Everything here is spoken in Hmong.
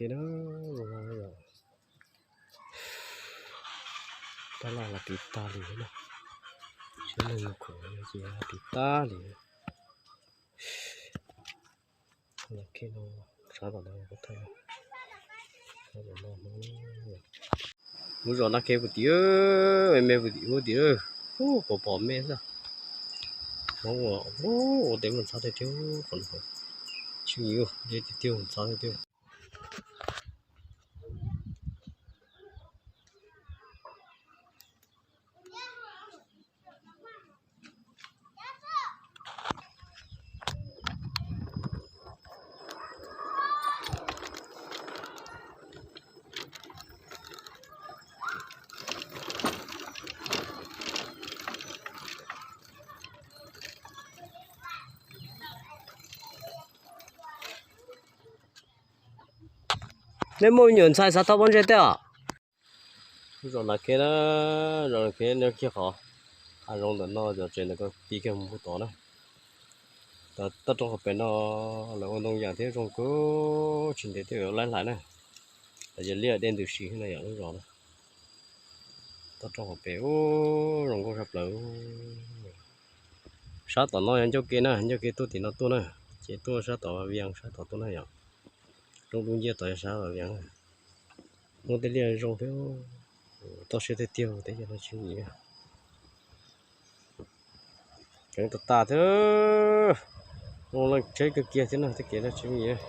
Ces na, tab laj los tiv tag li na, tsis muaj khoom ces tiv tag li. Lub zos Nab Khej puv tim, me me puv tim ub tim, pom pom me xwb. Hmoob ua ua teb mus ntxhab tiag tiag, qhov no tsis yus deb tiag tiag, ntxhab tiag tiag. Nej muaj me nyuam ntxhais xav tau pob ntseg tej os? Lub zos Nab Khej na, zos Nab Khej nyob kiag qhov hav zoov ntawm no, cov tsev ntawm ko pib kiag mus pug tod na. Toj roob qhov pem no lawv ua ntoo yam thiab zoo kawg, tsis ntev thiaj laib hlais na. Lawv yog liaj dej ntws si na yom, lub zos na. Toj roob qhov pem ub zoo nkauj sab plaws. Sab tom no yog ncauj ke na, ncauj ke tuaj tim no tuaj na, ces tuaj sab tom Vias sab tod tuaj na yom. Roob dub nciab tod yog sab Vias. Muaj tej liaj zoo thiab, toj siab tiag tiag, teb chaws no tsis muaj. Keev tas tas thiab, zoo leej tsheb kawg kiag thiab na, tej kev no tsis muaj.